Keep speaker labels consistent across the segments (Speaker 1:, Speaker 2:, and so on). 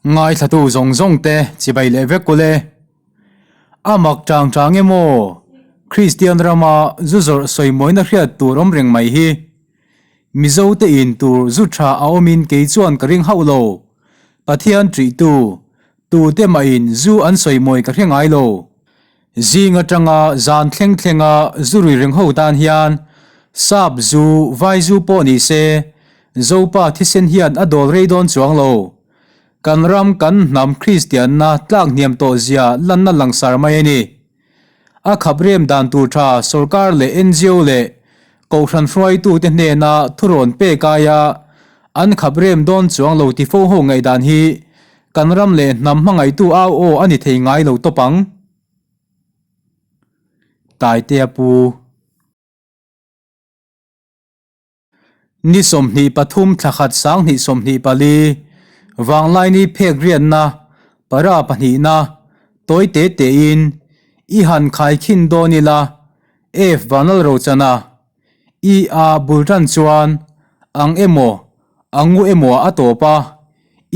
Speaker 1: Ngaithlatu zawng zawng te chibai leh vek ule. A mak tang tang emaw Kristian rama zu zawrh sawimawina hriat tur awm reng mai hi. Mizo te in tur zu tha a awmin kei chuan ka ring hauh lo. Pathian ṭihtu, tute mahin zu an sawimawi ka hre ngai lo. Zing atanga zan thleng thlenga zu rui reng ho tan hian sap zu, vai zu pawh ni se, Zopa thisen hian a dawl rei dawn chuang lo. Kan ram kan hnam Kristianna tlak hniam tawh zia lanna langsar mai a ni. A khap rem dan tur tha sorkar leh ngo leh kohhran hruaitute hnena thurawn pek aia an khap rem dawn chuang lo ti fo ho ngaihdan hi kan ram leh hnam hmangaihtu au aw a ni thei ngai lo tawp ang. Taitea Pu. Ni 23 thla khat 2024 Vanglaini phek riatna para pahnihna tawi te tein i han khai khin dawn ila F Vanlal Rochana I a bul tan chuan ang emaw angu emaw a tawp a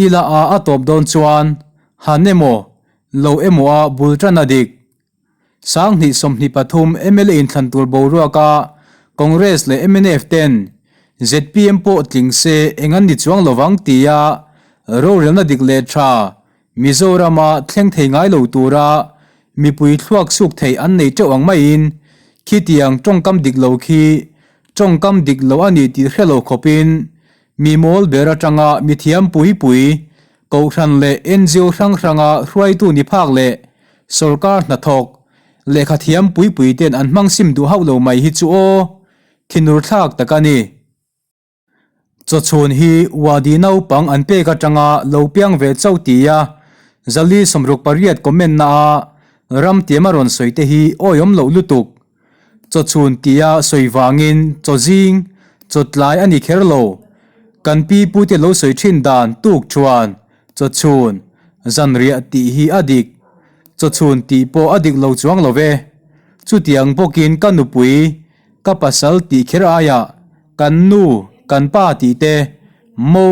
Speaker 1: ila a a tawp dawn chuan han emaw lo emaw a bul tan a dik. 2023 mla inthlan tur boruaka Congress leh mnf ten zpm pawh tling se eng an ni chuang lovang tia rorelna dik leh tha Mizorama thleng thei ngai lo tura mipui thluak suk thei an nei teuh ang maiin khitiang tawngkam dik lo khi tawngkam dik lo a ni tih hre lo khawpin mi mawl ber atanga mithiam pui pui Kohhran leh ngo hrang hranga hruaitu ni phak leh sorkar hnathawk, lehkha thiam pui pui ten an hmang sim duh hauh lo mai hi chu aw, thinur thlak tak a ni. Chawchhun hi Wadi naupang an pek atanga lo piang ve chauh tia Zali 68 comment na a ram tiam a rawn sawi te hi awiawm loh lutuk. Chawchhun tia sawi vangin chaw zing, chaw tlai a ni kher lo. Kan pi pute lo sawi thin dan tuk chuan chawchhun, zanriah tih hi a dik. Chawchhun tih pawh a dik lo chuang lo ve. Chutiang bawkin ka nupui, ka pasal tih kher aiah kan nu, kan pa tih te, mo,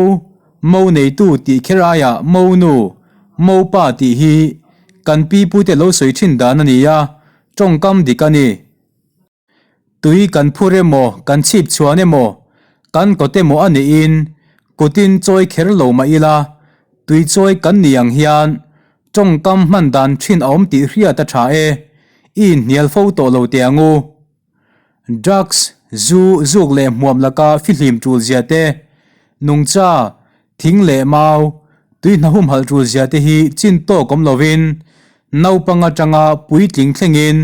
Speaker 1: mo neitu tih kher aiah mo nu, mo pa tih hi kan pi pute lo sawi thin dan a ni a. Tawngkam dik a ni. Tui kan phur emaw, kan chhip chhuan emaw, kan kawt emaw a nihin kutin chawi kher lo mah ila, tui chawi kan ni ang hian tawngkam hman dan thin a awm tih hriat a tha e, i inhnial fo tawh lo teh ang u. Drugs, zu, zuk leh hmuam laka fihlim tul zia te, nungcha, Thing leh mau, tui hna humhalh tul zia te hi chin tawk awm lovin naupang atanga puitling thlengin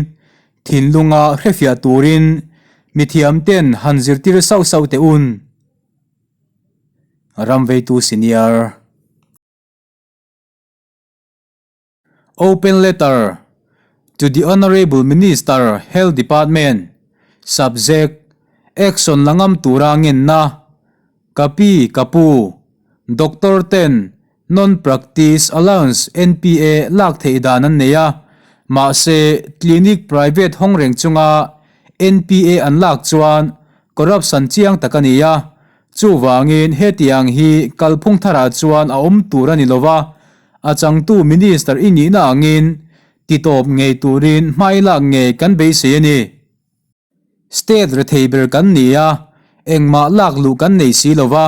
Speaker 1: thinlunga hrefiah turin mithiam ten han zirtir sauh sauh teh un. Ramveitu Senior. Open letter to the Honourable Minister Health Department Subject, Action la ngam tura ngenna Ka pi, ka pu, Doctor ten Non-Practice Allowance, NPA, lak theih dan an nei a, mahse clinic private hawng reng chunga NPA an lak chuan corruption chiang tak a ni a, Chuvangin hetiang hi kalphung tharah chuan a awm tur a ni lo va, a changtu Minister i nihna angin titawp ngei turin hmailak ngei kan beisei a ni. State rethei ber kan ni a, engmah lak luh kan nei si lo va,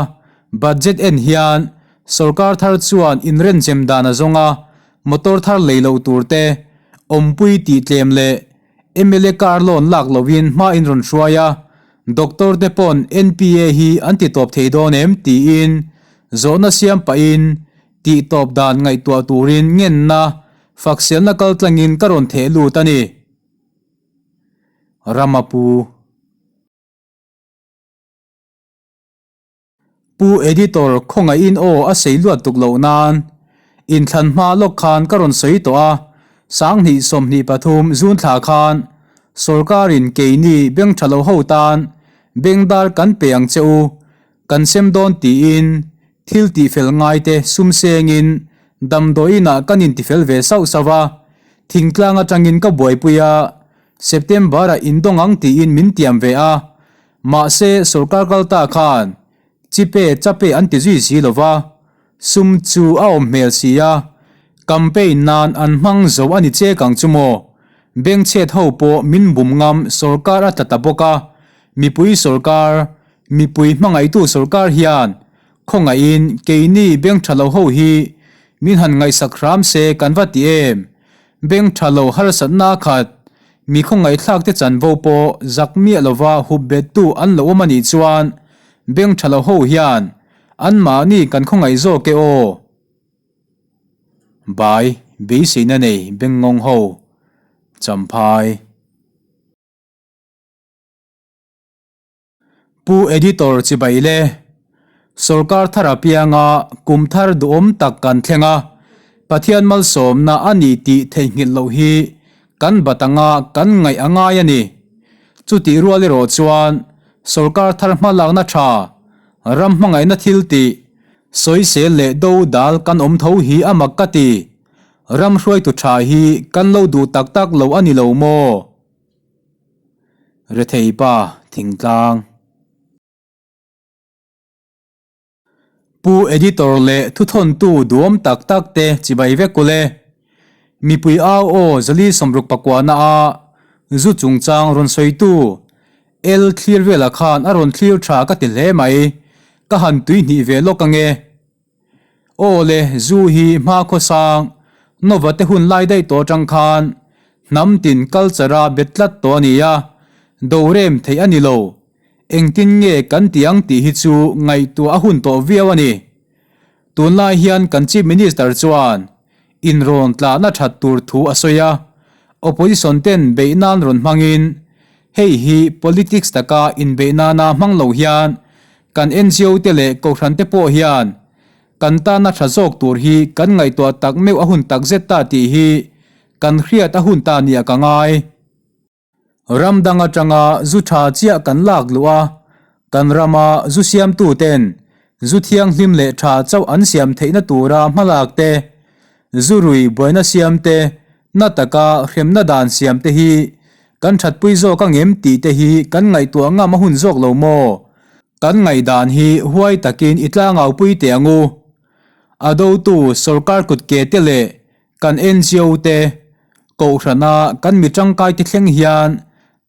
Speaker 1: budget en hian sorkar thar chuan inrenchem dan a zawng a, motor thar lei loh tur te, awmpui tih tlem leh Mla car loan lak loin hma in rawn hruai a, doctor te pawn NPA hi an ti tawp thei dawn em tiin zawhna siam pahin tih tawp dan ngaihtuah turin ngenna fakselna kal tlangin ka rawn theh lut a ni. Rama Pu. Pu Editor khawngaihin aw a sei luat tuk loh nan inthlan hma lawk khan ka rawn sawi tawh a, 2023 June thla khan sorkarin keini beng tha lo ho tan bengdar kan pe ang che u, kan sem dawn tiin thil tihfel ngai te sum sengin damdawiinah kan intifel ve sauh sauh a, thingtlang atangin ka buaipui a, September-ah indawng ang tiin min tiam ve a. Mahse, sorkar kal ta khan chipe chape an ti zui si lo va. Sum chu a awm hmel si a, campaign nan an hmang zo a ni chek ang chu maw? Bengchhet ho pawh min bum ngam sorkar a tla ta bawk a, mipui sorkar, mipui hmangaihtu sorkar hian khawngaihin keini beng tha lo ho hi min han ngaihsak hram se kan va ti em? Beng tha lo harsatna a khat, mi khawngaihthlak te chanvo pawh zak miah lova hup bettu an lo awm a nih chuan beng tha lo ho hian Anmahni kan khawngaih zawk e aw. Bai, beiseina nei bengngawng ho, Champhai. Pu Editor chibai le. Sorkar thar apianga kum thar duhawm tak kan thleng a, Pathian malsawmna a ni tih theihnghilh loh hi kan bat anga kan ngaih a ngai a ni. Chutih rual erawh chuan sorkar thar hmalakna tha, ram hmangaihna thil tih, sawisel leh do dal kan awm tho hi a mak ka ti. Ram hruaitu tha hi kan lo duh tak tak lo a ni lo maw? Rethei pa thingtlang. Pu Editor leh thuthawntu duam tak tak te chibai vek ule. Mipui au aw 469 na a zu chungchang rawn sawitu El thlir velah khan a rawn thlir tha ka ti hle mai, ka han tui hnih ve lawk ange. Aw le, zu hi hma khawsang Nova te hun lai daih tawh atang khan hnam tin culture a bet tlat tawh a ni a, dorem theih a ni lo. Engtin nge kan ti ang tih hi chu ngaihtuah a hun tawh viau a ni. Tunlai hian kan Chief Minister chuan inrawn tlahna that tur thu a sawi a, Opposition ten beih nan rawn hmangin hei hi politics taka inbeih nana hmang lo hian kan ngo te leh kohhran te pawh hian kan tana tha zawk tur hi kan ngaihtuah tak meuh a hun takzet ta tih hi kan hriat a hun ta nia ka ngai. Ram dang atanga zu tha chiah kan lak luh a, kan rama zu siamtuten zu thianghlim leh tha chauh an siam theihna tura hmalak te, zu rui buaina siam te, na taka hremna dan siam te hi kan thatpui zawk ang em tih te hi kan ngaihtuah ngam a hun zawk lo maw? Kan ngaihdan hi huai takin i tlangaupui teh ang u. A dotu sorkar kutke te leh Kan ngo te, Kohhrana kan mi tangkai te thleng hian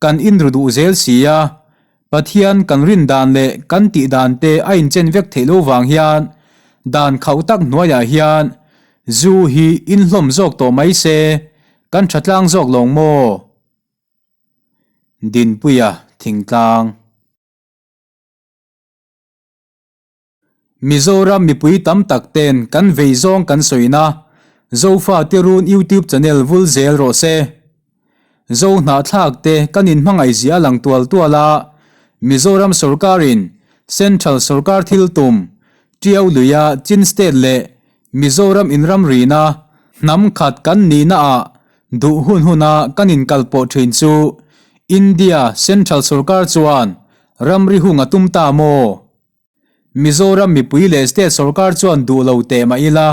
Speaker 1: kan inru duh zel si a, Pathian kan rin dan leh kan tih dan te a inchen vek theih lo vang hian dan khauh tak hnuaiah hian zu hi inhlawm zawk tawh mai se kan tha tlang zawk lawng maw? Dinpuia Thingtlang. Mizoram mipui tam tak ten kan vei zawng kan sawina Zofa te run YouTube channel vul zel rawh se. Zo hnahthlak te kan inhmangaih zia lang tual tual a, Mizoram sorkarin Central sorkar thil tum Tiau luia Chin State leh Mizoram inramrina hnam khat kan nihna ah duh hun huna kan inkalpawh thin chu India Central sorkar chuan ramri hung a tum ta maw? Mizoram mipui leh state sorkar chuan duh lo teh mah ila,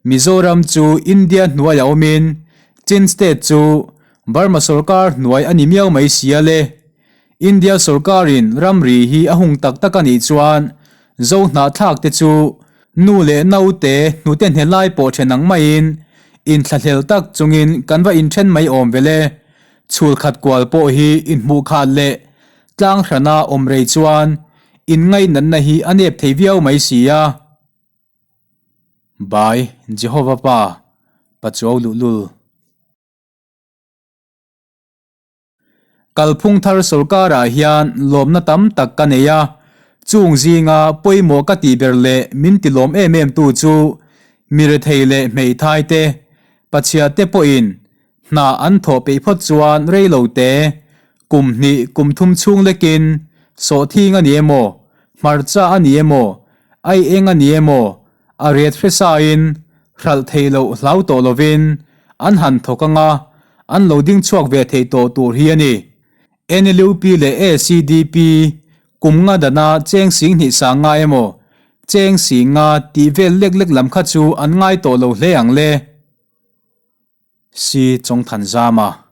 Speaker 1: Mizoram chu India hnuai a awmin Chin state chu Burma sorkar hnuai a ni miau mai sia le. India sorkarin ramri hi a hung tak tak a nih chuan Zo hnahthlak te chu nu leh naute hnute hne lai pawh then ang maiin inthlahlel tak chungin kan va inthen mai awm vel e. Chhul khat kual pawh hi inhmuh khat leh tlang hrana awm rei chuan inngainatna hi a nep thei viau mai si a. By Jehovah Pa, Pachuau Luhlul. Kalphung thar sorkarah hian lawmna tam tak ka nei a, chung zinga pawimawh ka tih ber leh min ti lawm em em tu chu mi rethei leh hmeithai te, pachhia te pawhin Hna an thawh peih phawt chuan rei lo te, kum hnih kum thum chhung lekin sawhthing a ni emaw, hmarcha a ni emaw, ai eng a ni emaw, a ret hresain hralh theih loh hlau tawh lovin an han thawk anga an lo ding chhuak ve theih tawh tur hi a ni. NLUP leh ACDP kum nga dana cheng sing hnih sang nga emaw, cheng sing nga tih vel lek lek lam kha chu an ngai tawh lo hle ang le. Si Chawngthanzama.